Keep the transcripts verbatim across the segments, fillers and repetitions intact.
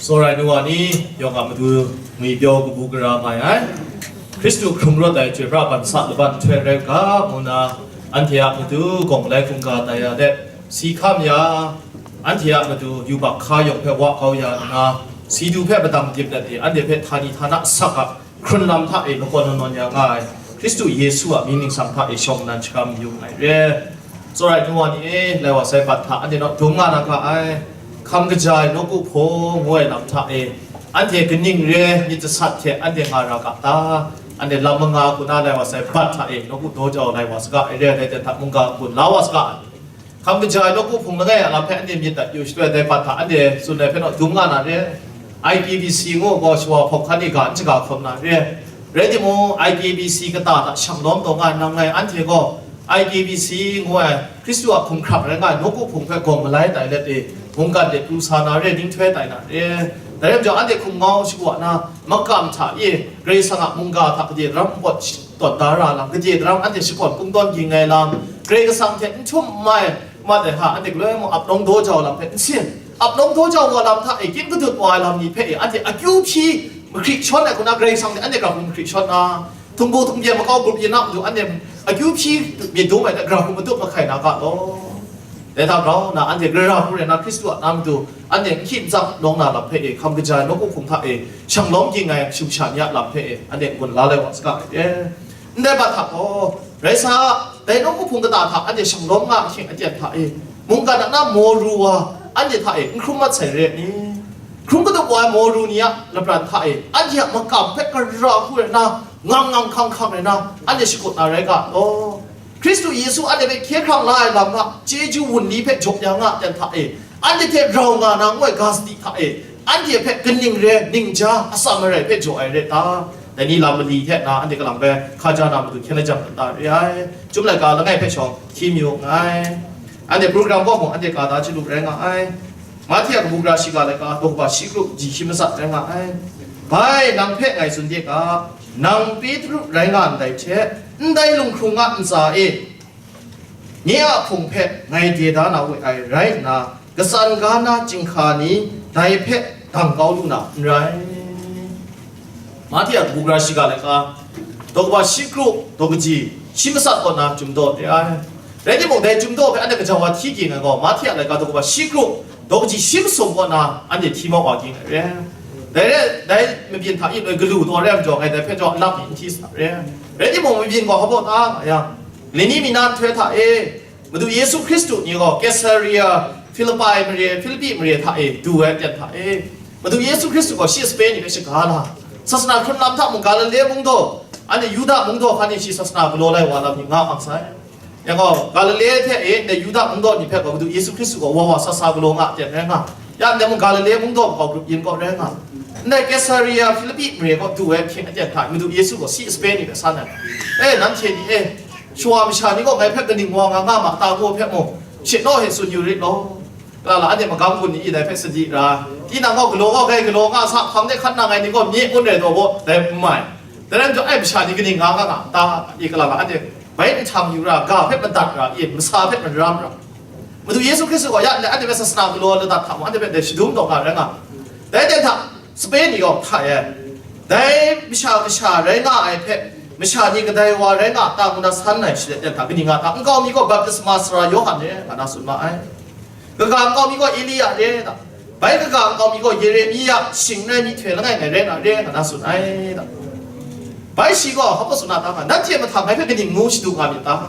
Tsawra ai nu wa ni, yawng a matu ngwi pyaw kabu gara mai ai, Hkristu hkrung rawt ai chyoi pra ban sa laban nhtoi rai u ga, ngu nna anhte a matu gawng malai hkungga tai ya let, si hkam ya, anhte a matu yubak hka yawng hpe wa kau ya nna, si du hpe madang dip let e, anhte hpe htani htana sak a hkrunlam hta e lakawn nawn nawn ya nga ai, Hkristu Yesu a mying ningsang hta e shawng nnan shakram yu nngai re. Tsawra ai nu wa ni e, lai wa sai bat hta anhte naw dum nga na ga ai, hkam kaja ai nawku hpung ngu ai lam hta e, anhte kaning re myit jasat hte anhte nga ra ga ta? Anhte lam manga hku na lai wa sai bat hta e nawku daw jau lai wa saga ai re ai, dai hta mungga n-gun la wa saga ai. Hkam kaja ai nawku hpung langai a lam hpe anhte myit dat yu shaloi, dai bat hta anhte tsun ai hpe naw dum nga na re. I P B C ngu gaw shawa hpawk hkan e ga n shaga hkawm na re. Rai timung, I P B C kata hta shang lawm taw nga ai nang ngai anhte gaw, I P B C ngu ai Hkristu a hkumhkrang rai nga ai nawku hpung hpe gawng malai tai let e, mungkan de pru sa na re, ninghtoi tai na re. Dai rai majaw, anhte hkum ngau shawa na makam hta e, Karai Kasang a mungga hta gade daram npawt tawn da ra lam, gade daram anhte shakawn kungdawn ging ai lam, Karai Kasang hte n htum n mai mat ai hta, anhte galoi mung ap nawng daw jau lam hpe n sin. Ap nawng daw jau wa lam hta e, kyin kadut wa ai lam ni hpe e, anhte akyu hpyi mahkrik shawn ai hku na, Karai Kasang hte anhte grau hku mahkrik shawn na, htingbu htingbyen makau grup yin a matu anhte akyu hpyi myit dum ai hta grau hku matup mahkai na ga law. Dai hta grau nna, anhte gara hku rai nna, Hkristu a na matu anhte n hkying n tsang nawng na lam hpe e, hkam kaja ai nawku hpung hta e shang lawm ging ai sumsha ni a lam hpe e, anhte n-gun la lai wa saga ai e. Ndai bat hta gaw, rai sa, dai nawku hpung kata hta anhte shang lawm nga ahkying aten hta e, mungkan a na maw ru wa anhte hta e n hkrum mat sai re ai ni? Hkrum katup wa ai maw ru ni a lapran hta e, anhte a makam hpe gara hku rai nna, ngang ngang hkang hkang rai nna, anhte shakut na rai ga law. Hkristu Yesu anhte hpe hkye hkrang la ai lam hta chyeju wunli hpe jaw ya nga ai ten hta e, anhte hte rau nga na ngu ai ga sadi hta e, anhte hpe kaning re ningja atsam marai hpe jaw ai re ta? Dai ni lam mali hte na anhte kalang bai hkaja na matu hkyen lajang dat ta re ai. Chyum laika langai hpe shawng hti mayu nngai. Anhte program kaw mung anhte ga da chyalu rai nga ai. Mahti a kabu gara shiga laika daw kaba shi kru ji shi matsat rai nga ai. Bai, nang hpe ngai tsun de ga, nang Petru rai nga ndai hte, ndai lunghkrung a ntsa e nye a hpung hpe ngai de da na we ai rai nna, katsan ga na chyinghka ni dai hpe dang kau lu na n rai. Mahti a kabu gara shiga laika daw kaba shi kru daw kaji shi matsat kaw na chyum daw re ai. Rai timung, dai chyum daw hpe anhte gaja wa hti ging ai gaw, Mahti a laika daw kaba shi kru daw kaji shi masum kaw na anhte hti mau wa ging ai re. Dai re, dai mabyin hta e loi galu taw rai ai majaw, ngai dai hpe jaw alak mi n hti sa re. Rai timung, mabyin gaw hpa baw ta nga yang, lani mi na nhtoi hta e, Madu Yesu Hkristu ni gaw Kesaria Hpilipi mare, Hpilipi mare hta e du ai aten hta e, Madu Yesu Hkristu gaw shi sape ni hpe shaga la, sasana hkrun lam hta mung Galile mung daw, anhte Yuda mung daw hkan e shi sasana galaw lai wa lam ni nga hpang sai. Yang gaw, Galile hte e ndai Yuda mung daw ni hpe gaw Madu Yesu Hkristu gaw wa wa sa sa galaw nga aten rai nga, ya ndai mung Galile mung daw makau grup yin kaw rai nga, ndai Kesaria Hpilipi mare kaw du ai hpyen aten hta Madu Yesu gaw shi sape ni hpe san ai. E, nanhte ni e, shawa masha ni gaw ngai hpe kaning wa nga nga ma ta ngu hpe mung, shit naw he tsun yu rit law. Kala la, anhte magam gun ni e dai hpe sadi ra, tinang gaw galaw gaw gai galaw nga sa, hpang de hkan nang ai ni gaw mye kun rai taw gaw dai n mai. Dai rai majaw, ai masha ni kaning nga nga nga ta? E, kala la, anhte bai nhtang yu ra, ga hpe madat ra, e, masa hpe maram ra. Madu Yesu Hkristu gaw ya ndai anhte hpe sasana galaw ladat hta mung, anhte hpe dai shadum taw nga rai nga. Dai aten hta, sape ni gaw hta e, dai masha kasha rai nga ai hpe, masha ni kadai wa rai nga ta ngu na san ai shade ten hta, kaning nga ta? Nkau mi gaw baptisma sara Yawhan re nga na tsun ma ai. Kaga nkau mi gaw Elia re ta? Bai kaga nkau mi gaw Yeremia shing n rai myihtoi langai ngai rai na re nga na tsun ai ta? Bai shi gaw hpa tsun na ta nga, nanhte mahtang ngai hpe kaning ngu shadu nga myit ta?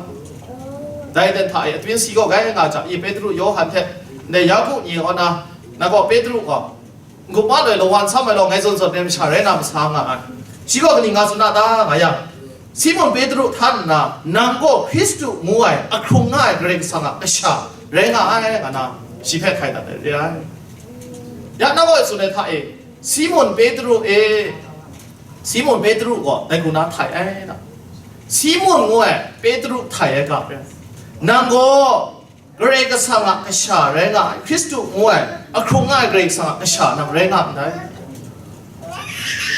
Dai ten hta e, atun si gaw gai nga jang, i Petru, Yawhan hte ndai Yaku ni kaw na, na gaw Petru gaw, N-gup ma loi lawan sam ai law, ngai zawn zawn ai masha rai na masa nga ai. Shi gaw kaning nga tsun na ta nga yang, Simun Petru htan nna, nang gaw Hkristu ngu ai, ahkrung nga ai Karai Kasang a kasha rai nga ai, nga na shi hpe hkai dat ai re ai. Ya nang gaw tsun ai hta e, Simun Petru e, Simun Petru gaw dai hku na htai ai na. Simun ngu ai Petru htai ai ga re. Nang gaw Karai Kasang a kasha rai nga ai, Hkristu ngu ai, ahkrung nga ai Karai Kasang a kasha nang rai nga ndai.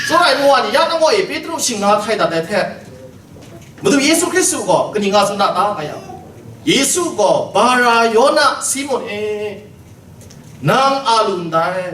Tsawra ai nu wa ni, ya nang gaw e Petru shing na htai dat ai hte, Madu Yesu Hkristu gaw kaning nga tsun na ta nga yang, Yesu gaw, Bara Yona Simun e, nang a lu ndai,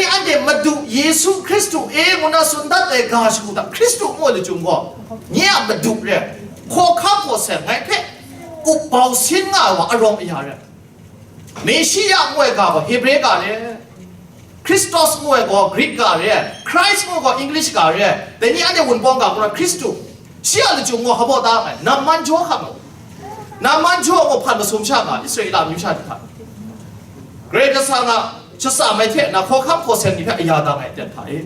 ni anhte Madu Yesu Hkristu e ngu na tsun dat ai ga shagu hta, Hkristu ngu ai lachyum gaw, nye a Madu re, hkawhkam hkawhseng ngai hpe up bau sin nga ai wa arawng aya re. Meshiya ngu ai ga gaw Hebre ga re, Christos ngu ai gaw Greek ga re, Christ ngu ai gaw English ga re, dai ni anhte Wunpawng ga gaw Hkristu. Shi a lachyum gaw hpa baw ta ai, namman jaw hkam ai. Namman jaw gaw hpan masum sha nga, Israela amyu sha ni hta. Karai Kasang a shatsam ai hte na hkawhkam hkawhseng ni hpe aya dang ai aten hta e.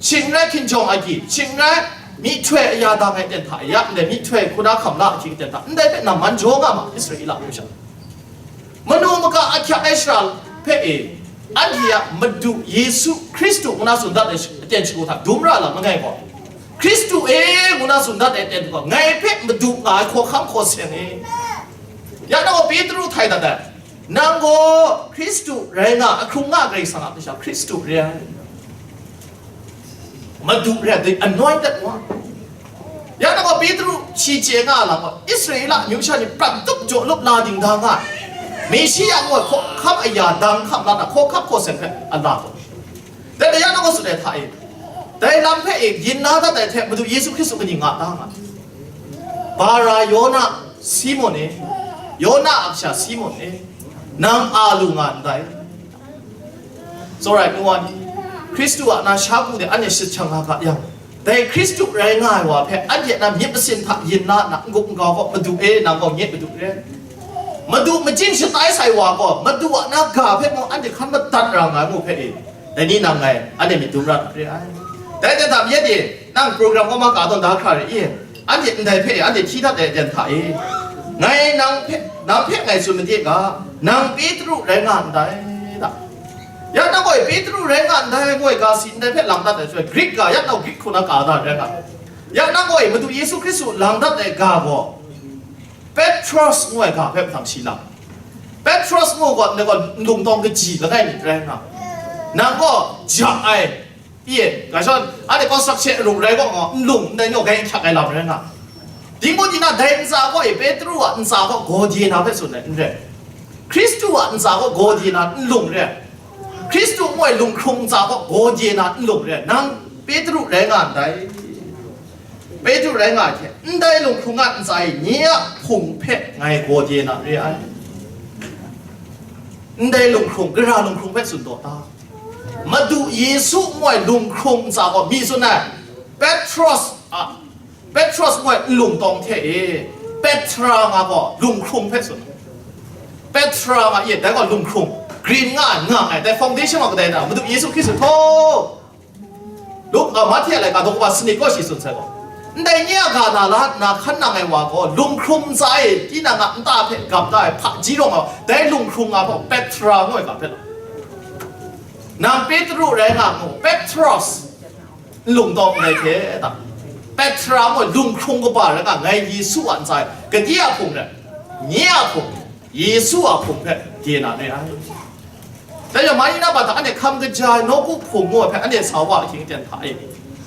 Shing n rai hkinjawng agyi, shing n rai myihtoi aya dang ai aten hta e, ya ndai myihtoi hkuna hkam la ahkying aten hta, ndai hpe namman jaw nga ma, Israela amyu sha. Manu maka ahkyak ai shara hpe e, anhte a Madu Yesu Hkristu ngu na tsun dat ai aten shagu hta dum ra lam langai gaw, Hkristu e ngu na tsun dat ai aten gaw, ngai hpe Madu nga ai hkawhkam hkawhseng e. Ya nang gaw Petru htai dat ai, nang gaw Hkristu rai nga, ahkrung nga Karai Kasang a kasha Hkristu re ai. Madu re ai, the anointed one. Ya nang gaw Petru shi chye nga lam gaw, Israela amyu sha ni prat tup jaw lup la ding da nga ai. Meshiya ngu ai hkawhkam aya dang hkam la na, hkawhkam hkawhseng hpe a la gaw. Dai rai yang, nang gaw tsun ai hta e, dai lam hpe e yin la dat ai hte Madu Yesu Hkristu kaning nga ta nga? Bara Yona, Simun e, Yona a kasha Simun e, nang a lu nga ndai? Tsawra ai nu wa ni, Hkristu a na sha ku de anhte shajang nga ga yang, dai Hkristu rai nga ai wa hpe anhte na myit masin hta yin la nna, n-gup n-gau gaw, Madu e, nang gaw nye Madu re. Madu majin shatai sai wa gaw, Madu a na ga hpe mung anhte hkan madat ra nga ai mu hpe e, dai ni nang ngai, anhte myit dum ra dat re ai. Dai hte hta myit e, nang program kaw ma ka tawn da hkra re i? Anhte ndai hpe, anhte hti dat ai aten hta e, ngai nang hpe, nang hpe ngai tsun made ga, nang Petru rai nga ndai ta? Ya nang gaw e Petru rai nga ndai, ngu ai ga si ndai hpe lang dat ai shaloi, Grik ga, ya nang Grik hku na ka da rai nga. Ya nang gaw e Madu Yesu Hkristu lang dat ai ga gaw, Petros ngu ai ga hpe mahtang shi lang. Petros ngu gaw, ndai gaw nlung tawng kaji langai myit rai nga. Nang gaw ja ai, Pyi, ga shawng, anhte construction arum rai gaw, nlung ndai naw gai n hkyak ai lam rai nga. Dingbu di na, dai ntsa gaw e, Petru a ntsa gaw gaw de na hpe tsun ai, n rai. Hkristu a ntsa gaw gaw de na nlung re. Hkristu ngu ai lunghkrung ntsa gaw gaw de na nlung re. Nang Petru rai nga ndai. Petru rai nga ai hte, ndai lunghkrung a ntsa e nye a hpung hpe ngai gaw de na re ai. Ndai lunghkrung, gara lunghkrung hpe tsun taw ta? Madu Yesu ngu ai lunghkrung ntsa gaw mi tsun ai, Petros a, Petros ngu ai nlung tawng hte e, Petra nga gaw lunghkrung hpe tsun ai. Petra nga e, dai gaw lunghkrung, green nga ai, nga ai, dai foundation gaw kadai na, Madu Yesu Hkristu htaw. Luk, a, Mahte a laika daw kaba sanit gaw shi tsun sai gaw, Ndai nye a ga na la nna hkan nang ai wa gaw, lunghkrung ntsa e, tinang a nta hpe gap da ai hpaji rawng ai, dai lunghkrung nga hpang Petra ngu ai ga hpe lau. Nang Petru rai nga mu, Petros, nlung tawng ndai hte ta. Petra ngu ai lunghkrung kaba rai nga, ngai Yesu a ntsa e, gade a hpung rai, nye a hpung, Yesu a hpung hpe de na re ai. Dai yang, mai na ba hta anhte hkam kaja ai nawku hpung ngu ai hpe anhte sa wa ahkying aten hta e.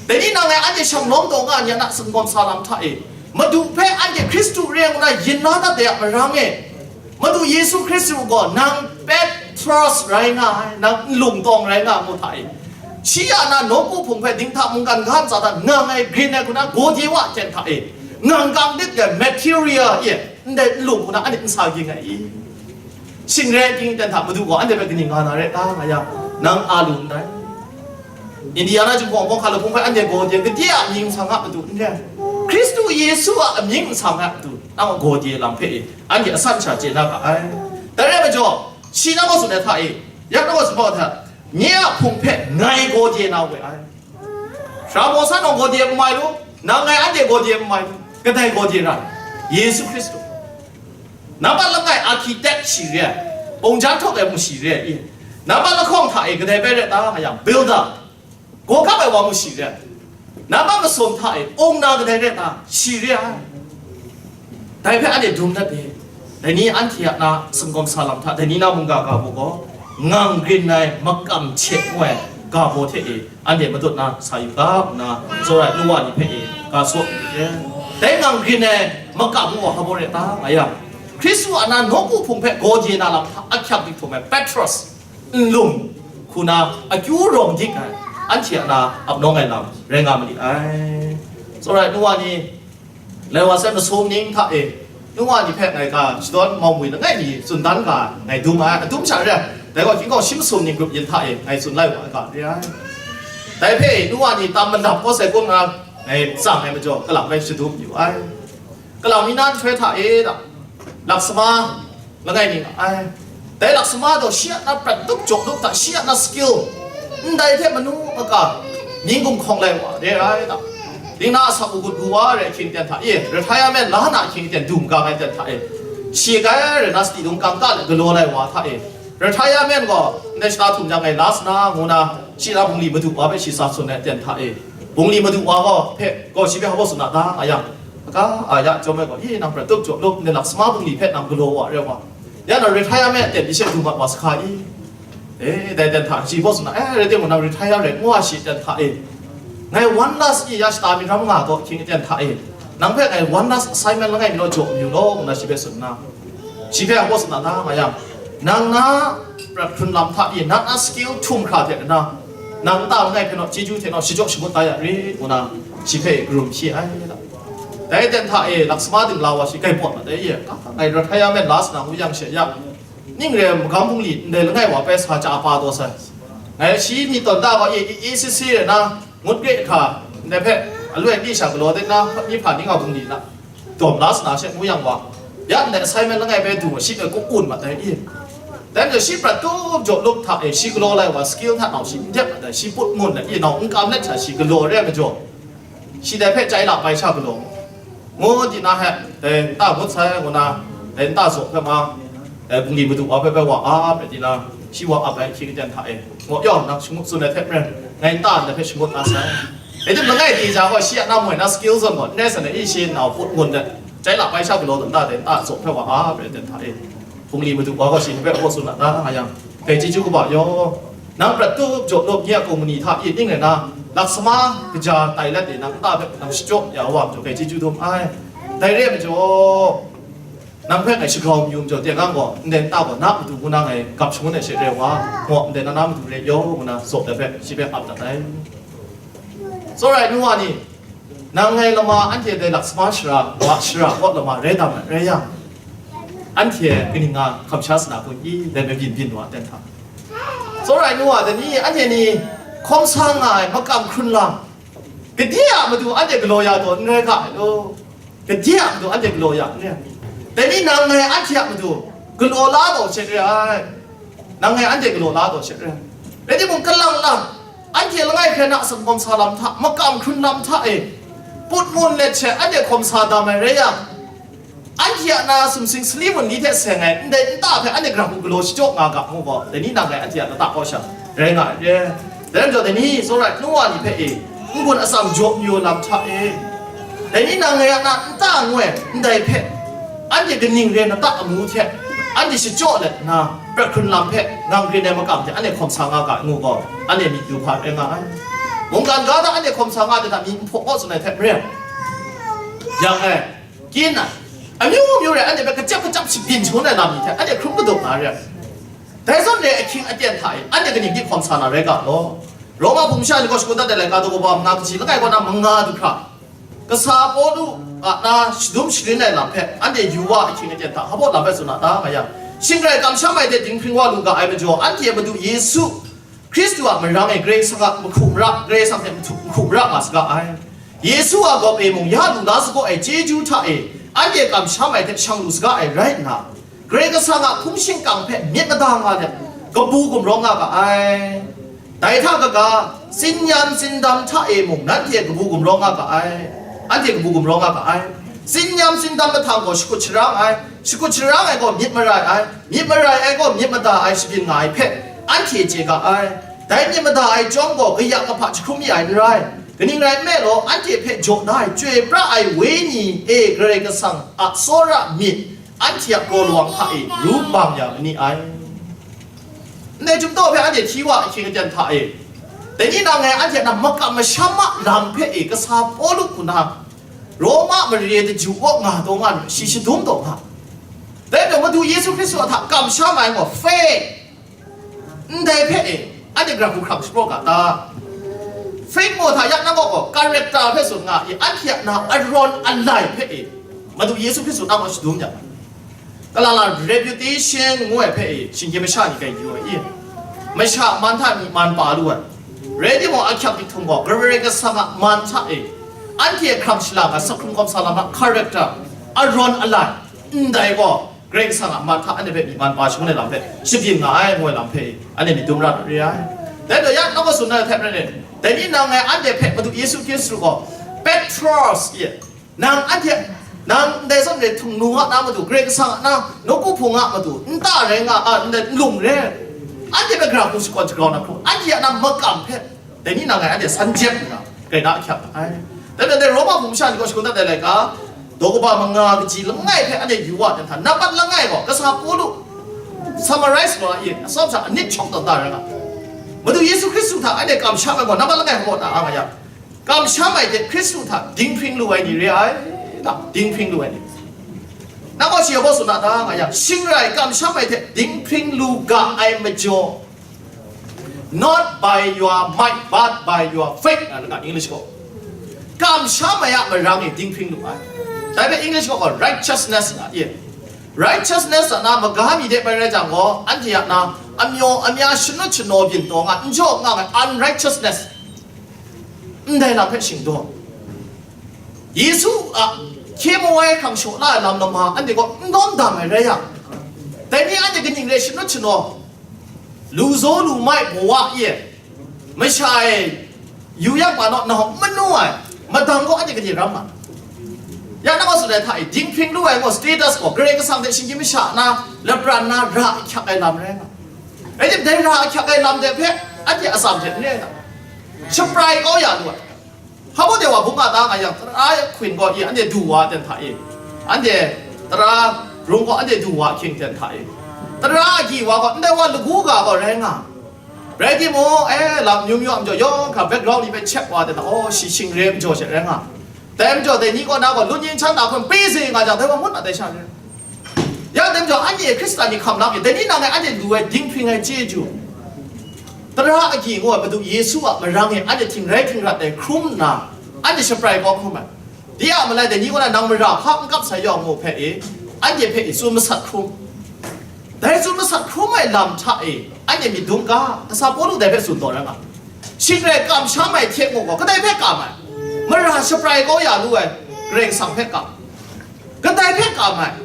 Dai ni nang ngai anhte shang lawm taw nga ai ni a na sumgawm sa lam hta e. Madu hpe anhte Hkristu re ai ngu na yin la dat de a marang e. Madu Yesu Hkristu gaw nang Petros rai nga ai, nang nlung tawng rai nga ai ngu hta e. Shi a na nawku hpung hpe dinghta mungkan ga ntsa hta ngang ai grin ai hku na gawde wa aten hta e. Ngang kang dit ai material e. Ndai nlung hku na anhte n sa ging ai i? Shing rai ting ten hta Madu gaw anhte hpe kaning nga na rai ta nga yang, nang a lu ndai. Indiana jinghpawng hpawng hkalaphung hpe anhte gawde, gade a mying masang a Madu n rai. Hkristu Yesu a amying masang a Madu, nang a gawde lam hpe e, anhte asan sha chye na ga ai. Dai rai majaw, shi na gaw tsun ai hta e, yak na gaw tsun hta, nye a hpung hpe ngai gawde na we ai. Sara baw sa nawng gawde n mai lu, nang ngai anhte gawde n mai lu, kadai gawde ra? Yesu Hkristu. Nambat langai architect shi re ai, pawng jan htaw ai mu shi re ai, nambat lahkawng hta e kadai bai rai ta nga yang, builder, gaw kap ai wa mu shi re ai, nambat masum hta e owner kadai rai ta shi re ai. Dai hpe anhte dum dat e. Dai ni anhte a na sumgawm sa lam hta, dai ni na mungga ga hku gaw, ngang grin ai makam hte ngu ai ga baw hte e, anhte madut na sa yu ga, nna tsawra ai nu wa ni hpe e ga saw yu e. Dai ngang grin ai makam ngu wa hpa baw rai ta nga yang, Hkristu a na nawku hpung hpe gawde na lam hta ahkyak dik htum ai Petros, nlung hku na akyu rawng dik ai, anhte a na ap nawng ai lam rai nga ma li ai. Tsawra ai nu wa ni, lai wa sai masum ning hta e, nu wa ni hpe ngai ga shadawn mau mwi langai mi tsun dan ga ngai dum ai, a dum sha re ai. Dai gaw, hkying gaw shi masum ning grup yin hta e ngai tsun lai wa ai ga re ai. Dai hpe nu wa ni tam malap kawsai kun nga ngai tsang ai majaw, kalang rai shadum yu ai. Kalang mi na nhtoi hta e, da, laksama langai mi nga ai. Dai laksama gaw shi a na prat tup jaw lup hta, shi a na skill, ndai hte manu maka, ning gumhkawng lai wa re ai, da. Ning na asak u gut bu wa re ahkying aten hta e, retirement la na ahkying aten dum gang ai aten hta e, shi kai rai na sadi dung kangka let galaw lai wa hta e, retirement gaw ndai shata htum jang ngai la sa na ngu na, shi na bungli madu wa hpe shi sa tsun ai aten hta e, bungli madu wa gaw hpe gaw shi hpe hpa tsun na ta nga yang, aga a ya chyawm ai gaw, i, nang prat tup jaw lup, ndai laksama bungli hpe nang galaw wa re wa, ya na retirement aten hpyi she du mat wa sa hka i? E, dai aten hta shi hpaw tsun na, e, rai timung, nang retire rai ngu wa shi aten hta e, ngai one last i ya shata mi ram nga gaw ahkying aten hta e, nang hpe ngai one last assignment langai mi law jaw mayu law, ngu na shi hpe tsun nna, shi hpe a hpaw tsun na ta nga yang, nang na prat hkrun lam hta i, nang na skill htum hkra hte nna, nang nta langai hpe naw chyeju hte naw shajawk shangut tai ya rit, ngu na shi hpe karum hpyi ai. Dai aten hta e laksama dingla wa shi grai pawt mat ai, i, ka, ngai retirement la sa na ngu yang she ya, ning re ai magam bungli ndai langai wa bai sa chya pa taw sai. Ngai shi myit tawn ta gaw, e, e, e, si, si rai na, ngut re hkra, ndai hpe aloi di sha galaw de na, myi hpa ning a bungli na dawm la sa na she ngu yang wa, ya ndai assignment langai bai du, shi hpe kup un mat ai i? Dai majaw shi prat tup jaw lup hta e, shi galaw lai wa, skill hta nau shi n dep mat ai, shi put ngun ai i, nau n kam let hta shi galaw re ai majaw, shi dai hpe chyai la bai sha galaw ngu di na he, dai nta ngut sai ngu na, dai nta zaw hpe ma, dai bungli madu wa hpe bai wa ap ai di na, shi wa ap ai ahkying aten hta e, ngaw yaw, nang shangut tsun ai hte maren, ngai nta ndai hpe shangut na sai. Rai tim, langai di ja gaw shi a na moi na skill zawn gaw n rai san ai, i, shi nau put ngun let, chyai la bai sha galaw tawn ta, dai nta zaw hpe wa ap ai aten hta e, bungli madu wa gaw shi hpe hpaw tsun na ta nga yang, dai chyeju kaba yaw, nang prat tup jaw lup nye a company hta i ning rai na, laksama kaja tai let e, nang nta hpe nang shachyaw ya wa majaw, dai chyeju dum ai. Dai re ai majaw, nang hpe ngai shagrau mayu majaw, tenggang gaw ndai nta gaw na matu ngu na ngai gap shangun ai she rai wa, gaw ndai na na matu re yaw, ngu na zaw ai hpe shi hpe ap dat ai. Tsawra ai nu wa ni, nang ngai lama anhte dai laksama shara, wa shara, wa lama rai dam ai rai yang, anhte kaning nga hkam sha sa na kun i, dai mabyin byin wa ten hta? Tsawra ai nu wa, dai ni anhte ni hkawm sa nga ai makam hkrun lam, gade a matu anhte galaw ya taw n rai ga ai law? Gade a matu anhte galaw ya n rai? Dai ni nang ngai anhte a matu galaw la taw she re ai. Nang ngai anhte galaw la taw she re ai. Rai timung, kalang lang, anhte langai hkrai na a sumgawm sa lam hta, makam hkrun lam hta e, put mun let she, anhte hkawm sa dam ai rai yang, anhte a na sumsing sali mun ni hte seng ai ndai nta hpe anhte gara hku galaw shachyaw nga ga ngu gaw, dai ni nang ngai anhte a lata kau sha rai nga ai re. Dai lam jaw, dai ni tsawra ai hpung wa ni hpe e, n-gun atsam jaw mayu lam hta e, dai ni nang ngai a na nta ngu ai ndai hpe, anhte kaning re nata amu hte anhte shachyaw let nna, prat hkrun lam hpe ngang grin ai makam hte anhte hkawm sa nga ga ngu gaw, anhte myit yu hpa rai nga ai. Mungkan ga hta anhte hkawm sa nga ai hta myi nhpaw kaw tsun ai hte maren, yang ai, kyin ai, amyu myu rai anhte hpe kacep kacep shabyin shangun ai lam ni hte anhte hkrum kadaw na re ai. Dai zawn re ai ahkying aten hta e, anhte kaning di hkawm sa na rai ga law. Roma hpung masha ni gaw shakut dat ai laika daw kaba manga kaji langai kaw na manga du hkra, kasa Pawlu a na shadum sharin ai lam hpe anhte yu wa ahkying aten hta hpabaw lam hpe tsun a ta nga yang, shing rai kamsham ai hte dinghpring wa lu ga ai majaw, anhte Madu Yesu Hkristu a marang e Karai Kasang a mahku mara, Karai Kasang hte mahku mara nga saga ai. Yesu a gawp e mung ya lu la saga ai chyeju hta e, anhte kamsham ai hte shang lu saga ai rai nna, Karai Kasang a hpung shingkang hpe myit mada nga let, kabu gumrawng nga ga ai. Dai hta kaga, tsin-yam tsindam hta e mung nanhte kabu gumrawng nga ga ai, anhte kabu gumrawng nga ga ai. Tsin-yam tsindam mahtang gaw shakut sharang ai, shakut sharang ai gaw myit marai ai, myit marai ai gaw myit mada ai shabyin nga ai hpe anhte chye ga ai. Dai myit mada ai chyawm gaw kayat kahpa jahkrum mi ai n rai. Kaning rai nme law, anhte hpe jaw da ai, chyoi pra ai Wenyi e Karai Kasang a tsawra myit, anhte a kraw lawang hta e ru bang ya ma ni ai. Ndai chyum taw hpe anhte hti wa ahkying aten hta e, dai ni nang ngai anhte a makam masham a lam hpe e kasa Pawlu hku na Roma mare daju kaw nga taw nga, shi shadum taw nga. Dai majaw Madu Yesu Hkristu a hta kamsham ai gaw faith, ndai hpe e anhte gara hku hkram shapraw ga ta? Faith gaw hta ya nang gaw character hpe tsun nga i, anhte a na arawn alai hpe e Madu Yesu Hkristu nang gaw shadum ya. Kalala reputation ngu ai hpe e shinggyim masha ni grai yu ai i, masha man hta myi man pa lu ai. Rai timung, ahkyak dihtung gaw Karai Kasang a man hta e anhte hkram shala ga, sakhrum kawmsa lam a character, arawn alai, ndai gaw Karai Kasang a man hta anhte hpe myi man pa shangun ai lam hpe shabyin nga ai ngu ai lam hpe e anhte myit dum ra na re ai. Dai gaw ya nang gaw tsun na ai hte maren e, dai ni nang ngai anhte hpe Madu Yesu Hkristu gaw Petros e, nang anhte, nang ndai zawn re htung nu a na matu, Karai Kasang a na, nawku hpung a matu, nta rai nga, a, ndai nlung re, anhte hpe gara hku shakawn shagrau na hku, anhte a na makam hpe, dai ni nang ngai anhte san jep nna, grai na ahkyak ai. Dai hpe dai Roma hpung masha ni gaw shakut dat ai laika, daw kaba manga kaji langai hpe anhte yu wa ai hta, nambat langai gaw, kasa Pawlu summarize wa i, atsawm sha anit shawng tawn ta rai nga. Madu Yesu Hkristu hta anhte kamsham ai gaw, nambat langai hpaw ta a nga yang, kamsham ai hte Hkristu hta dinghpring lu ai ni re ai, na, dinghpring lu ai ni. Nang gaw shi hpaw tsun na ta nga yang, shing rai kamsham ai hte dinghpring lu ga ai majaw, not by your might, but by your faith, nga langa English gaw. Kamsham ai a marang e dinghpring lu ai. Dai hpe English gaw gaw righteousness nga ye. Righteousness a na maga mi de bai rai jang gaw, anhte a na amyaw amya shanut shanaw byin taw nga, n jaw nga ai unrighteousness, ndai lam hpe shingdaw. Yesu a hkye maw ai hkrang shaw la ai lam lama anhte gaw n dawm dam ai rai yang, dai ni anhte kaning re shanut shanaw, lu zaw lu mai bawa e, masha e, yu yang pa naw nau manu ai, madang gaw anhte kaning ram nga. Ya nang gaw tsun ai hta e, dinghpring lu ai gaw status gaw, Karai Kasang hte shinggyim masha na lapran na ra ahkyak ai lam rai nga. Rai tim, dai ra ahkyak ai lam de hpe anhte atsam hte n re ai hta, shaprai kau ya lu ai. Hpa baw de wa bung a ta nga yang, tara hkun gaw i anhte du wa ten hta e, anhte tara rung gaw anhte du wa hkying ten hta e, tara agyi wa gaw ndai wa lagu ga gaw rai nga. Rai timung, e, lam myu myu a majaw yawng hkra background ni hpe check wa ten hta, aw, shi shing re majaw she rai nga. Dai majaw dai ni kaw na gaw lun yin htan na hkun pyi si nga jang, dai wa ngut na dai sha re. Ya dai majaw, anhte Hkristan ni hkam la mi, dai ni nang e anhte lu ai dinghpring ai chyeju, tara agyi ngu ai Madu Yesu a marang e anhte htingrai htingrat ai hkrum nna, anhte shaprai kau hkrum ai. De a malai dai ni kaw na nang mara hpa n kap sai yawng ngu hpe e, anhte hpe e tsun masat hkrum. Dai tsun masat hkrum ai lam hta e, anhte myit dum ga, kasa Pawlu dai hpe tsun taw rai nga. Shing rai kamsham ai hte mung gaw, kadai hpe kam ai? Mara shaprai kau ya lu ai Karai Kasang hpe kam. Kadai hpe kam ai?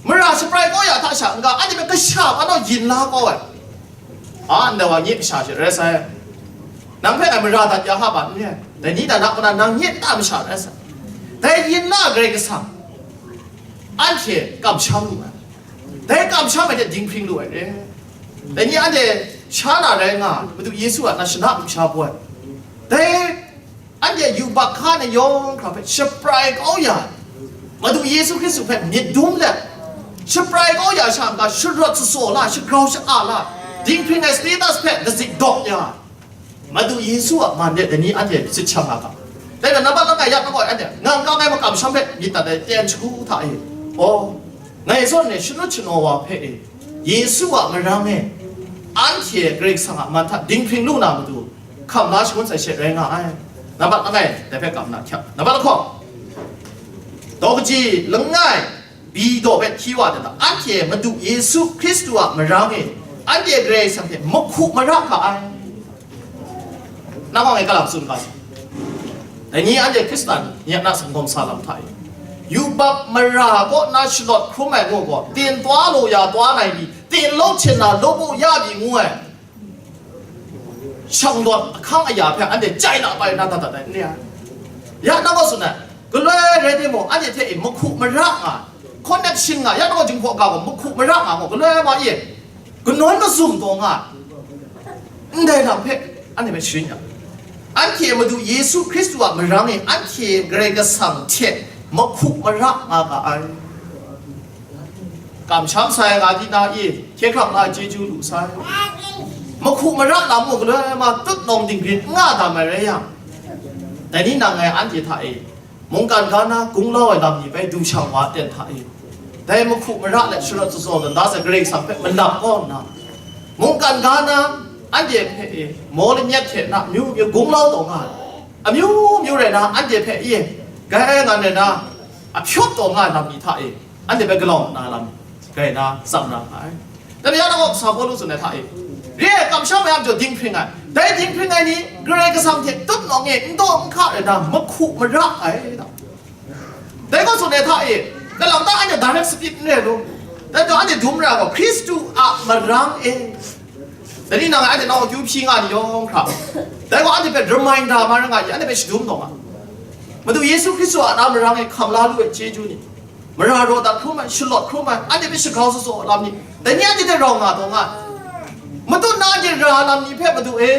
Mara shaprai kau ya hta sha n-ga, anhte hpe kasha pa naw yin la kau ai. A, ndai wa nye kasha she rai sai. Nang hpe ngai mara dat ya hpa ba n re ai. Dai ni dan a kaw na nang nye nta masha rai sai. Dai yin la Karai Kasang, anhte kamsham lu ai. Dai kamsham ai hte dinghpring lu ai re. Dai ni anhte sha na rai nga, Madu Yesu a na shana kamsham ai. Dai anhte yubak hka ni yawng hkra hpe shaprai kau ya ai. Madu Yesu Hkristu hpe myit dum let, shaprai kau ya sha n ga, sharawt shatsaw la, shagrau sha-a la, dinghpring ai status hpe dazik dawk ya ai. Madu Yesu a man de dai ni anhte sit shang nga ga. Dai na, nambat langai ya nang gaw anhte ngang kang ai makam sham hpe myit dat ai ten shagu hta e. Aw, ngai zawn e shanut shanaw wa hpe e, Yesu a marang e, anhte Karai Kasang a man hta dinghpring lu na matu, hkam la shangun sai she rai nga ai. Nambat langai dai hpe kam na hkyap. Nambat lahkawng, daw kaji langai, bi daw hpe hti wa dat, anhte Madu Yesu Hkristu a marang e, anhte Karai Kasang hte mahku mara ga ai. Nang gaw ngai kalang tsun ga sa. Dai ni anhte Hkristan ni a na sanggawm sa lam hta e, yubak mara kaw na shalawt hkrum ai ngu gaw, tin twa law ya twa ngai mi, tin law hten na law bu ya mi ngu ai. Shanglawt ahkang aya hpe anhte chyai la bai na dat dat ai, n re ai. Ya nang gaw tsun ai, galoi rai timung, anhte hte e mahku mara nga, connection nga, ya nang gaw Jinghpaw ga gaw mahku mara nga gaw, galoi ma e, kanawn mazum taw nga, ndai lam hpe anhte hpe sharin yang, anhte Madu Yesu Hkristu a marang e anhte Karai Kasang hte mahku mara nga ga ai. Kamsham sai nga di na e, hkye hkrang la chyeju lu sai. Mahku mara lam mung galoi ma tut nawng dingrit n nga dam ai rai yang, dai ni nang ngai anhte hta e, mungkan ga na gunglau ai lam ni bai du shang wa ten hta e, dai mahku mara let sharawt tsatsaw dan da sai Karai Kasang hpe manap kau nna, mungkan ga na anhte hpe e, maw lanyet hte na amyu myu gunglau taw nga ai, amyu myu rai na anhte hpe e, grai ngan rai na, a hpyawp taw nga ai lam ni hta e, anhte hpe galaw na lam grai na tsam ra nga ai. Dai rai yang, nang gaw kasa Pawlu tsun ai hta e, re ai kamsham ai a majaw dinghpring ai. Dai dinghpring ai ni Karai Kasang hte tut nawng e n daw n hka rai na, mahku mara ai da. Dai gaw tsun ai hta e, kalang ta anhte direct speech n rai lu. Dai gaw anhte dum ra gaw, Hkristu a marang e. Dai ni nang anhte nau akyu hpyi nga ni yawng hkra, dai gaw anhte hpe reminder ma ra nga i, anhte hpe shadum taw nga. Madu Yesu Hkristu a na marang e hkam la lu ai chyeju ni, mara raw dat hkrum ai, shalawt hkrum ai, anhte hpe shagrau shatsaw lam ni, dai ni anhte hte rau nga taw nga ai. Matut na anhte ra lam ni hpe Madu e,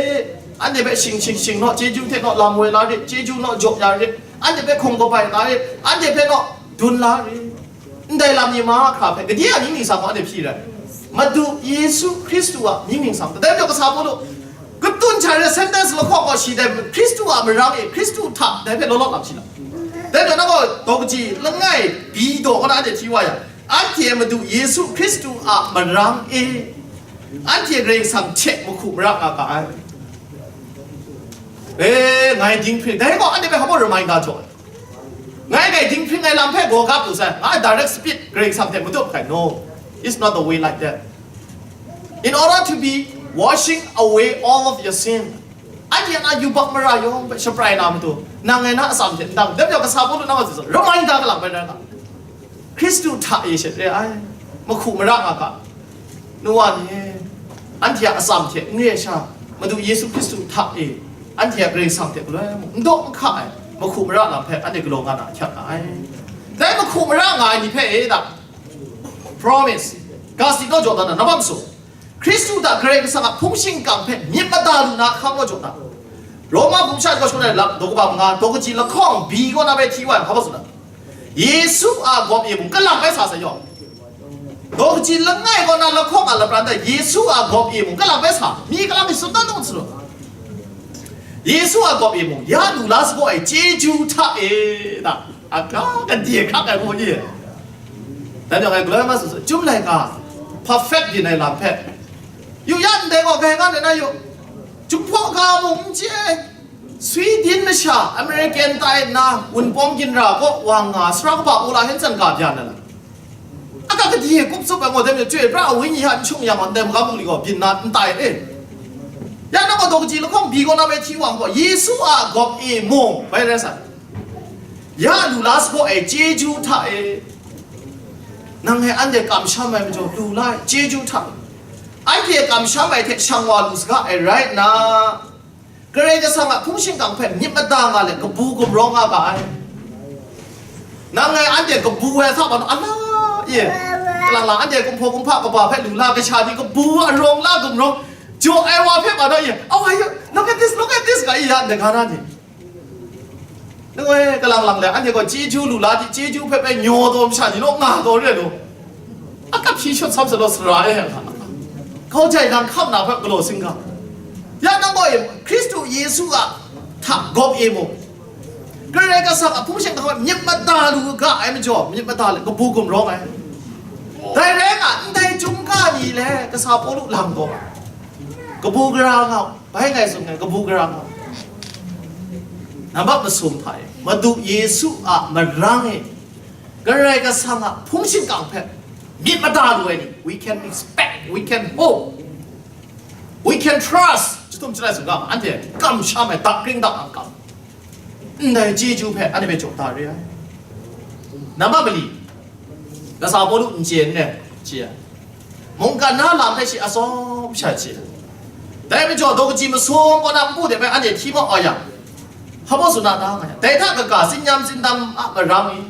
anhte hpe shing shing shing naw, chyeju hte naw lam woi la rit, chyeju naw jaw ya rit, anhte hpe hkungga bai la rit, anhte hpe naw dun la rit. Ndai lam ni mahkra hpe, gade a mying ningsang gaw anhte hpyi rai. Madu Yesu Hkristu a mying ningsang. Dai majaw kasa Pawlu, katun hta re sentence lahkawng gaw shi dai, Hkristu a marang e, Hkristu hta, dai hpe law law lam shi la. Dai majaw nang gaw daw kaji langai, bi daw kaw na anhte hti wa yang, anhte Madu Yesu Hkristu a marang e, anhte Karai Kasang hte mahku mara nga ga ai. E, ngai dinghpring, dai gaw anhte hpe hpa reminder jaw ai. Ngai, ngai dinghpring ai lam hpe gaw gap lu sai, ngai direct speech Karai Kasang hte matut hkai, no, it's not the way like that. In order to be washing away all of your sin, anhte a na yubak mara yawng hpe shaprai na matu, nang ngai na atsam hte n dang, dai majaw kasa Pawlu nang a tsun, reminder kalang bai rai nga. Hkristu hta e she re ai, mahku mara nga ga. Nu wa ni e, anhte a atsam hte n re ai sha, Madu Yesu Hkristu hta e, anhte a Karai Kasang hte galoi mung n daw n hka ai mahku mara lam hpe anhte galaw nga na ahkyak nga ai. Dai mahku mara nga ai ni hpe e da, promise, ga si naw jaw dan na, na bam su. Hkristu hta Karai Kasang a hpung shingkang hpe myit mada lu na hkam kaw jaw na. Roma bum sha jaw shangun ai lap daw kaba manga, daw kaji lahkawng bi kaw na bai hti wa ai, hpa baw tsun na. Yesu a gawp e mung kalang bai sa sai yaw. Daw kaji langai kaw na lahkawng a lapran dai Yesu a gawp e mung kalang bai sa, mi kalang mi tsun dan dawng salo. Yesu a gawp e mung ya lu la sabaw ai chyeju hta e, da, aga gade hkrak ai gaw ye. Dai jang ngai galoi ma su su, Chyum laika, perfect byin ai lam hpe. Yu ya ndai gaw, kai nga nna yu. Jinghpaw ga mung n chye, Sweden masha, American tai nna, wunpawng ginra kaw wa nga, sara kaba Ola Hanson ga bya na la. Aga gade kup tsup ai ngaw dem chyoi pra a wenyi hta n shung yang, ndai magam bungli gaw byin na n tai e. Ya na gaw daw kaji lahkawng bi kaw na bai hti wa gaw, Yesu a gawp e mung, bai rai sai. Ya lu la sabaw ai chyeju hta e, nang ngai anhte kamsham ai majaw lu la ai chyeju hta e, anhte kamsham ai hte shang wa lu saga ai rai nna, Karai Kasang a hpung shingkang hpe myit mada nga let kabu gumrawng nga ga ai. Nang ngai anhte kabu ai sa ba nu, ala, ye. Kalang lang anhte kumhpaw kumhpa kaba hpe lu la, kasha ni kabu arawng la gumrawng, jaw ai wa hpe ba nu, ye. Oh, ayu, look at this, look at this, ga i ya, ndai ga na ni. Nang ngai kalang lang le, anhte gaw chyeju lu la di, chyeju hpe bai nyaw taw masha ni law nga taw re law. A kap shi shut sam sa law sara e. Kau jai lang hkam na hpe galaw sing ga. Ya nang gaw e, Hkristu Yesu a hta gawp e mung, Karai Kasang a hpung shingkang hpe myit mada lu ga ai majaw, myit mada le, kabu gumrawng ai. Dai rai nga, ndai chyum ga ni le, kasa Pawlu lang gaw, kabu gara nga, bai ngai tsun ngai, kabu gara nga. Nambat masum hta e, Madu Yesu a marang e, Karai Kasang a hpung shingkang hpe myit mada lu ai ni, we can expect, we can hope, we can trust. Chyahtum chyalai tsun ga, anhte kamsham ai, dakring daknang kam. Ndai chyeju hpe anhte hpe jaw da re ai. Nambat mali, kasa Pawlu n chye n re, chye ai. Mungkan na lam hpe shi atsawm sha chye ai. Dai majaw, daw kaji masum kaw na npu de hpe anhte hti mat wa yang, hpa baw tsun na ta nga yang, dai hta kaga, tsin-yam tsindam a marang e,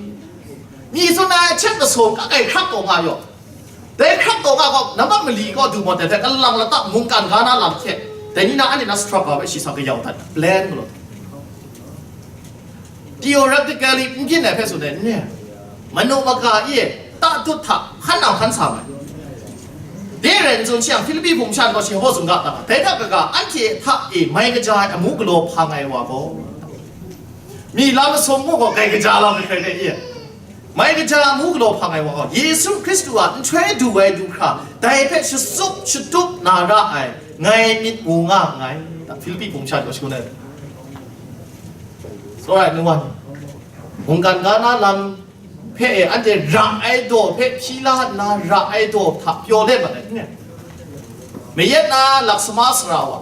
mi tsun ai hkyet masum ka kai hkrap taw nga yaw. Dai hkrap taw nga gaw, nambat mali gaw du maw, dai hte kalang lata mungkan ga na lam hte, dai ni na anhte na struggle hpe shi sa kayau dat, plan galaw. Theoretically n byin ai hpe tsun ai n re. Manu maka e tatut hta hkan nang hkan sa mai. Dai rai n tsun, shi yang Hpilipi hpung shan gaw shi hpaw tsun ga ta, dai hta kaga, anhte hta e mai kaja ai amu galaw hpang ai wa gaw, mi lam masum mu gaw, kai kaja lam ai hkrai hkrai e. Mai kaja amu galaw hpang ai wa gaw, Yesu Hkristu a nhtoi du ai du hkra, dai hpe shatsup shatup na ra ai, ngai myit mu nga nngai. Hpilipi hpung shan gaw shi ngu ai. Tsawra ai nu wa ni, mungkan ga na lam hpe e, anhte ra ai daw hpe hpyi la nna, ra ai daw hta pyaw let mat ai, n re? Mayat na laksama sara wa,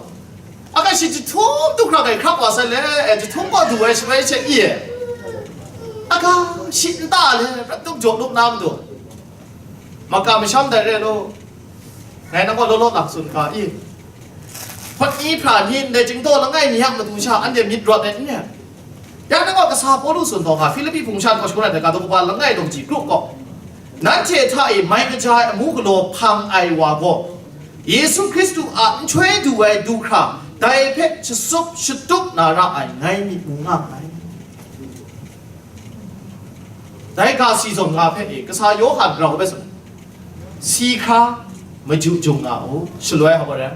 a ga shi jahtum du hkra kai hkrap wa sai le, e, jahtum gaw du ai shaloi she i e, a ga shi nta le prat tup jaw lup na matu, makam masham dai re law, ngai nang gaw law law lang tsun ga i. Hpawt ni hpra ni ndai chingdaw langai mi a matu sha anhte myit rawt ai n re? Ya nang gaw kasa Pawlu tsun taw nga, Hpilipi hpung shan gaw shi ngu ai, dai ga daw kaba langai daw kaji grup gaw, nanhte hta e mai kaja ai amu galaw hpang ai wa gaw, Yesu Hkristu a nhtoi du ai du hkra, dai hpe shatsup shatup na ra ai, ngai myit mu nga nngai. Dai ga si zawn nga hpe e, kasa Yawhan grau hpe tsun, si hkra maju jung nga u, shaloi hpa rai,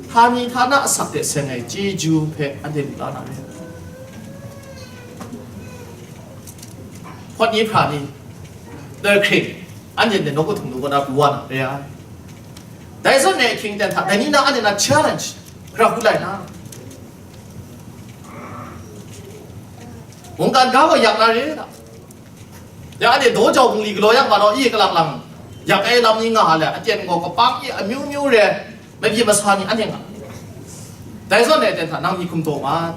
htani htana asak hte seng ai chyeju hpe anhte lu la na re. Hpawt ni hpra ni, dai hkring, anhte nawku htung nu kaw na pru wa na re ai. Dai zawn e ahkying ten hta, dai ni na anhte na challenge, hkra hku lai na. Mungkan ga gaw yak na re na. Ya, anhte daw jau bungli galaw yang ma law, i kalang lang, yak ai lam ni nga le, aten gaw kapang i amyu myu re, mabyi masa ni anhte nga. Dai zawn e ten hta nang myit hkum taw ma.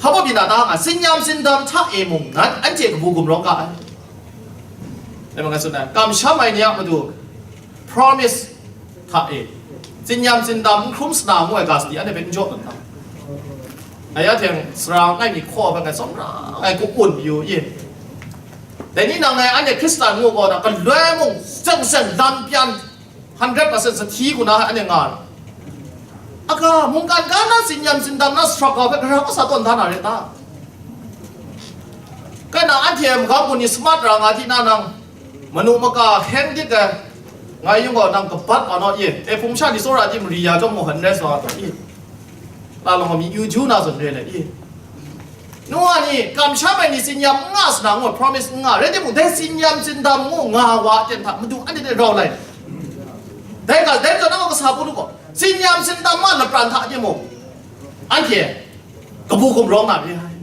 Hpa baw byin na ta nga, tsin-yam tsindam hta e mung nan anhte kabu gumrawng ga ai. Dai ma nga tsun ai, kamsham ai ni a matu, promise hta e, tsin-yam tsindam n hkrum sana ngu ai ga sadi anhte hpe n jaw tawn ta. Ngai ya teng sara langai mi hkaw hpe ngai tsawmra ai ku-un yu i. Dai ni nang ngai anhte Hkristan ngu gaw na, galoi mung seng seng lam pyan, hundred percent sahti ku na anhte nga ai. A ga, mungkan ga na tsin-yam tsindam na struggle hpe gara kasa tawn da na re ta? Kai na anhte magam gun ni smart ra nga di na nang, manu maka heng dik ai, ngai yung gaw nang kabat wa naw i, e hpung sha ni tsawra di mari ya chyawm gaw han rai sa wa taw i, la long mi yu ju na zawn re le i. Nu wa ni, kamsham ai ni tsin-yam n nga sana ngu, promise n nga, rai timung, dai tsin-yam tsindam ngu nga wa ten hta, madu anhte de rau lai. Dai ga, dai zawn nang kasa Pawlu gaw, tsin-yam tsindam ma lapran hta timung, anhte kabu gumrawng na re ai.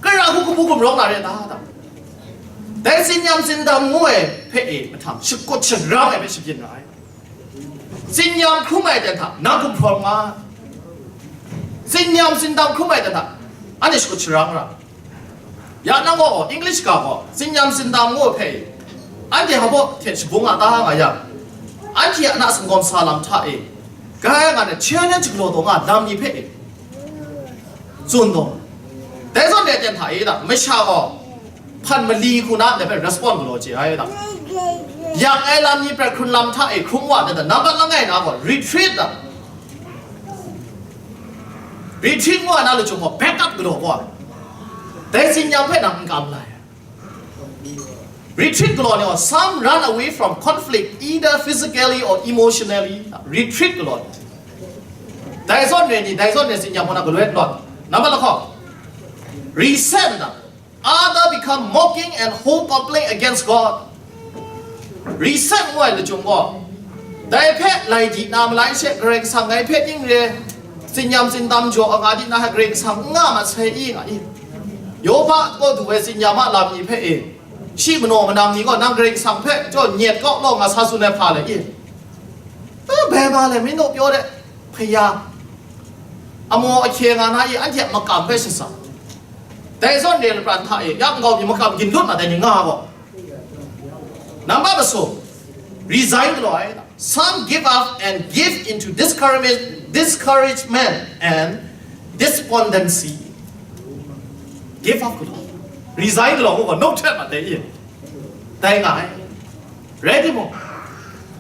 Karai hku kabu gumrawng na re ta, ta? Dai tsin-yam tsindam ngu ai hpe e mahtang shakut sharang ai hpe shabyin ra ai. Tsin-yam hkrum ai ten hta nang gumhpraw nga ai. Tsin-yam tsindam hkrum ai ten hta anhte shakut sharang ra. Ya nang gaw English ga gaw tsin-yam tsindam ngu ai hpe e, anhte hpa baw hte shabung a ta nga yang, anhte a na sanggawm sa lam hta e, grai nga ai challenge galaw taw nga lam ni hpe e, tsun taw. Dai zawn de ten hta e da, masha gaw Hpan mali hku na ndai hpe respond galaw chye ai da. Yak ai lam ni prat hkrun lam hta e hkrum wa da, nambat langai na gaw retreat da. Retreat ngu ai na lachyum gaw back up galaw gaw ai. Dai tsinyam hpe nang n kam lai. Retreat galaw ni gaw, some run away from conflict either physically or emotionally. Retreat galaw ni. Dai zawn re ni, dai zawn re tsinyam hku na galoi galaw. Nambat lahkawng, resent da. Other become mocking and hold complaint against God. Resent ngu ai lachyum gaw, dai hpe lai di na malai she, Karai Kasang ngai hpe ning re, tsinyam tsindam jaw a nga di na hpe Karai Kasang n nga mat sai i nga i? Yoba kaw du ai tsinyam a lam ni hpe e, shi manaw manang ni gaw nang Karai Kasang hpe jaw nyet kau law nga sa tsun ai hpa le i? Bai ma le, mi naw pyaw de, hkaya, amaw ahkye nga na i, anhte a makam hpe shasa. Dai zawn re lapran hta e, ya nkau mi makam ginlut mat ai ni nga gaw, nambat masum, resign galaw ai. Some give up and give into discouragement, discouragement and despondency. Give up galaw, resign galaw ngu gaw, nop htet mat ai i? Dai nga ai. Rai timung,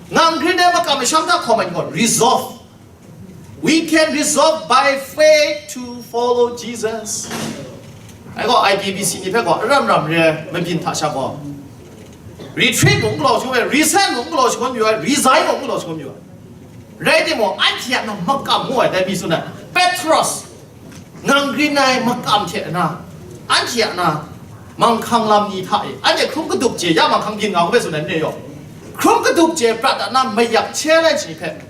ngang hkrin ai makam masham hta hkawm ai ni gaw, resolve. We can resolve by faith to follow Jesus. Ai gaw I P B C ni hpe gaw aram ram re ai mabyin hta sha gaw, retreat mung galaw shangun mayu ai, resent mung galaw shangun mayu ai, resign mung galaw shangun mayu ai. Rai timung, anhte a na makam ngu ai dai mi tsun ai, Petros, ngang rin ai makam hte na, anhte a na manghkang lam ni hta e, anhte hkrum kadup chye, ya manghkang byin nga hpe tsun ai n re yaw, hkrum kadup chye prat a na mayak challenge ni hpe,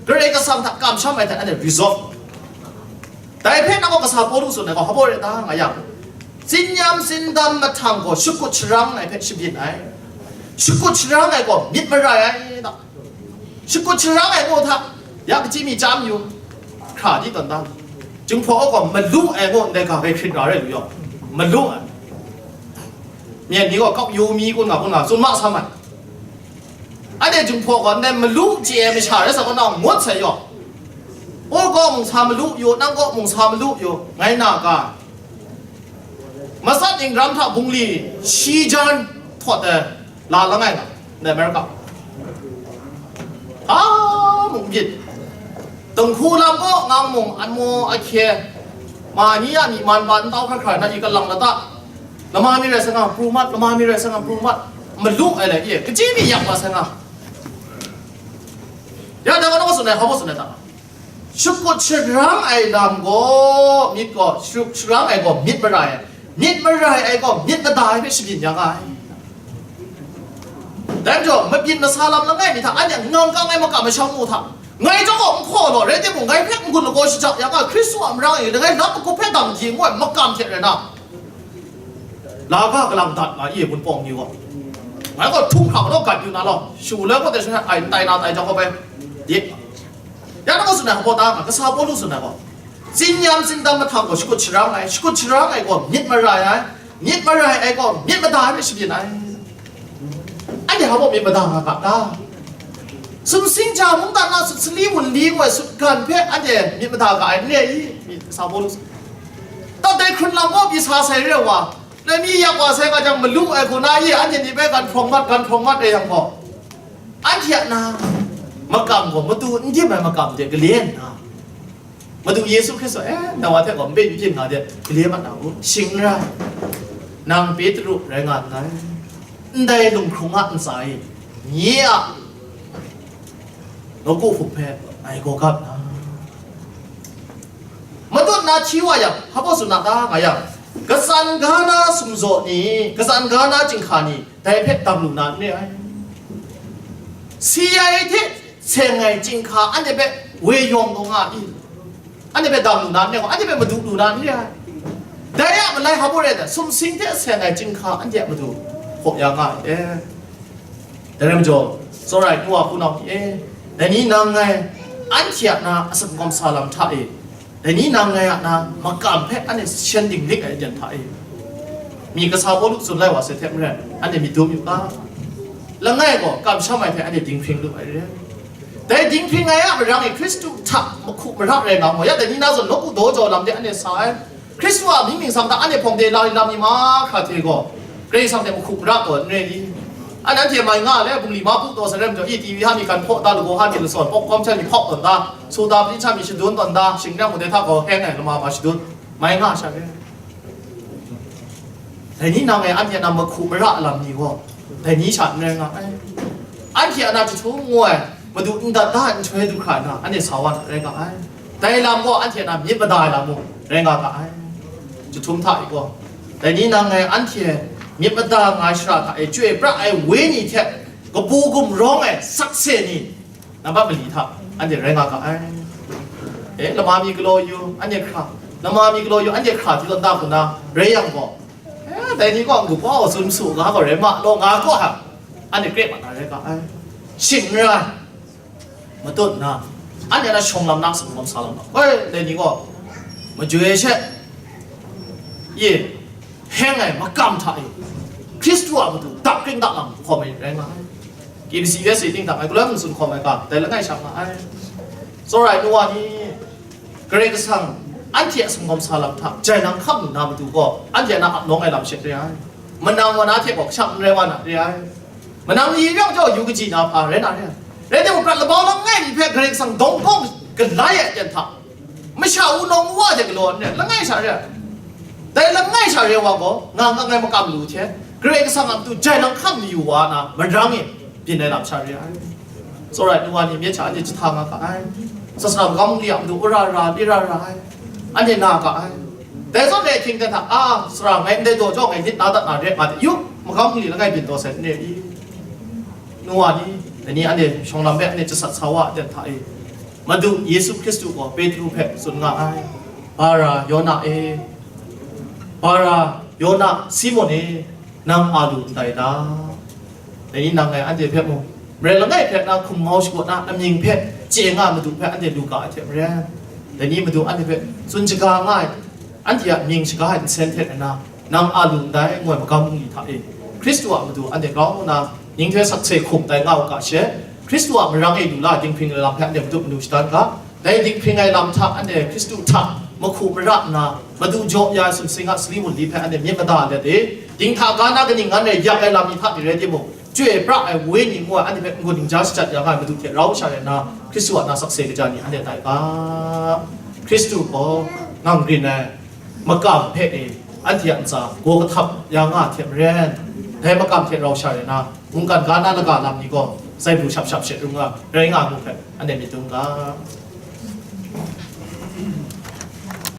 Karai Kasang hta kamsham ai hte anhte resolve. Dai hpe nang gaw kasa Pawlu tsun ai gaw, hpa baw re ta nga yang, tsinyam tsindam mahtang gaw shakut sharang ai hpe shabyin ai. Shakut sharang ai gaw myit marai ai ta. Shakut sharang ai gaw hta, ya kachyi mi chyam yu, hkra di tawn ta. Jinghpaw gaw malu ai gaw ndai ga hpe hkrit ra rai lu yaw, malu ai. Myen ni gaw kau yu mi kun nga kun nga tsun ma sam ai. Anhte Jinghpaw gaw ndai malu chye ai masha rai sa gaw, nang ngut sai yaw, u gaw mung sa malu yu, nang gaw mung sa malu yu, ngai na ga. Matsat ning ram hta bungli shi jan htawt ai la langai nga, ndai America. A mung myit, dinghku lam gaw ngang mung, anmaw ahkye, ma ni a myi man ba ntau hkra hkra na i kalang lata, lama mi rai sa nga, pru mat, lama mi rai sa nga, pru mat, malu ai lai i, kachyi mi yak wa sa nga. Ya, dai wa na wa tsun ai, hpa baw tsun ai ta? Shakut sharang ai lam gaw myit gaw, shakut sharang ai gaw myit marai ai, myit marai ai gaw myit mada ai hpe shabyin ya nga ai. Dai majaw, mabyin masa lam langai mi hta, anhte ngang kang ai makam masham mu hta, ngai chyawm gaw n hkaw law, rai timung, ngai hpe n-gun lagaw shajak ya nga, Hkristu a marang e, langai lam magup hpe dang di ngu ai makam hte rai na, la ga kalang dat nga i, Wunpawng ni gaw. Ngai gaw htum hkra galaw gat yu na law, shu loi gaw de shun ai, tai na tai jang gaw bai, di. Ya na gaw tsun ai hpa ta nga, kasa Pawlu tsun ai gaw, tsinyam tsindam mahtang gaw shakut sharang ai, shakut sharang ai gaw myit marai ai, myit marai ai gaw myit mada ai hpe shabyin ai. Anhte hpa baw myit mada nga ga ta? Sumsing ja mungdan na sut sali wunli ngu ai sutgan hpe anhte myit mada ga ai n re i? Myit sa gaw lu, tat dai hkrun lam gaw pyi sa sai re ai wa, dai mi yak wa sai nga jang, malu ai hku na i, anhte ni hpe gan hprawng mat, gan hprawng mat re yang gaw, anhte a na makam gaw matu n dim ai makam de gale nna, Madu Yesu Hkristu, eh, na wa hte gaw npe n byin nga de, gale mat na u, shing n rai. Nang Petru rai nga nngai. Ndai lunghkrung a ntsa e, nye a nawku hpuk hpe ngai gaw gap na. Matut na hti wa yang, hpa baw tsun na ta nga yang, katsan ga na sumzaw ni, katsan ga na chyinghka ni, dai hpe dam lu na n re ai. Si ai hte seng ai chyinghka anhte hpe woi yawng taw nga i? Anhte hpe dam lu na n re ai, anhte hpe madu lu na n re ai. Dai a malai hpa baw rai ta? Sumsing hte seng ai chyinghka anhte a madu hkaw ya nga ai e. Dai rai majaw, tsawra ai nu wa hpunau ni e, dai ni nang ngai, anhte a na asak gawm sa lam hta e, dai ni nang ngai a na makam hpe anhte shen dinglik ai aten hta e, mi kasa Pawlu tsun lai wa sai hte maren, anhte myit dum yu ga. Langai gaw kamsham ai hte anhte dinghpring lu ai re. Dai dinghpring ai a marang e Hkristu hta mahku mara rai nga mu, ya dai ni na zawn nawku daw jaw lam de anhte sa ai. Hkristu a mying ningsang hta anhte hpawng de la lam ni mahkra hte gaw, Karai Kasang hte mahku mara taw n re i? Anhte mai nga le, bungli mahpu taw sa rem jaw i, T V ha mi gan hpaw da, lagaw ha mi lasawn, popcorn hta mi hpaw tawn da, soda pali hta mi shadun tawn da, shing nang mung dai hta gaw heng ai lama ma shadun, mai nga sha re. Dai ni nang e anhte a na mahku mara lam ni gaw, dai ni sha n rai nga ai. Anhte a na jahtum ngu ai, Madu n dat da ai nhtoi du hkra na, anhte sa wa na rai nga ai. Dai lam gaw anhte a na myit mada ai lam mung rai nga ga ai. Jahtum hta e gaw, dai ni nang e anhte myit mada nga ai shara hta e chyoi pra ai wenyi hte kabu gumrawng ai sakse ni, nambat mali hta anhte rai nga ga ai. E, lama mi galaw yu, anhte hkra, lama mi galaw yu, anhte hkra di tawn da hku na rai yang gaw, e, dai ni gaw n-gu hpaw tsun su nga gaw rai ma law nga gaw hang, anhte kre ma na rai ga ai. Shing n rai, matut nna, anhte na shawng lam na, sumgawm sa lam na, koi, dai ni gaw majoi she, ye, heng ai makam hta e, Hkristu a matu dap kring dap lam hkawm ai rai nga ai. K B C U S A ting dang ai, galoi mung tsun hkawm ai ga, dai langai sha nga ai. Tsawra ai nu wa ni, Karai Kasang anhte a sumgawm sa lam hta jai nang hkam lu na matu gaw, anhte a na ap nawng ai lam she re ai. Manang wa na hte gaw kashang n rai wa na re ai. Manang ni rawng jaw yu kaji na hpa rai na re ai. Rai timung, prat labau langai mi hpe Karai Kasang dawng kawng galai ai aten hta, masha wunawng wa hte galaw nre langai sha re ai. Dai langai sha re wa gaw, nga nga ngai makam lu hte, Karai Kasang a matu jai nang hkam mayu wa na, marang e byin ai lam sha re ai. Tsawra ai nu wa ni myit sha anhte jahta nga ga ai. Sasana magam li a matu wora ra, li ra ra ai. Anhte na ga ai. Dai zawn e ahkying hte hta, a, sara ngai ndai daw jaw ngai nit na dat na re nga hte, yu, magam li langai byin taw sai n re i? Nu wa ni, dai ni anhte shawng lam hpe anhte jasat sa wa ai aten hta e, Madu Yesu Hkristu gaw Petru hpe tsun nga ai, Bara Yona e, Bara Yona Simun e, nang a lu ndai ta? Dai ni nang ngai anhte hpe mung, marai langai hpe na hkum mau shagu na amying hpe chye nga Madu hpe anhte lu ga ai hte maren, dai ni Madu anhte hpe tsun shaga nga ai, anhte a mying shaga ai nsen hte na, nang a lu ndai, ngu ai magam bungli hta e, Hkristu a matu anhte grau nna, ninghtoi sakse hkum tai nga u ga she, Hkristu a marang e lu la dinghpring ai lam hpe anhte matut manu shadan ga. Dai dinghpring ai lam hta anhte Hkristu hta mahku mara nna, matu jaw ya ai sumsing a sali wunli hpe anhte myit mada let e, dinghta ga na kaning ngan rai yak ai lam ni hta ni rai timung, chyoi pra ai Wenyi ngu ai anhte hpe n-gun n-ja shajat ya nga ai Madu hte rau sha rai nna, Hkristu a na sakse kaja ni anhte tai ga. Hkristu gaw ngang rin ai makam hpe e, anhte a ntsa gaw kahtap ya nga ai hte maren, dai makam hte rau sha rai na, mungkan ga na laga lam ni gaw, zai pru shap shap she rung nga, rai nga ai mu hpe, anhte myit dum ga.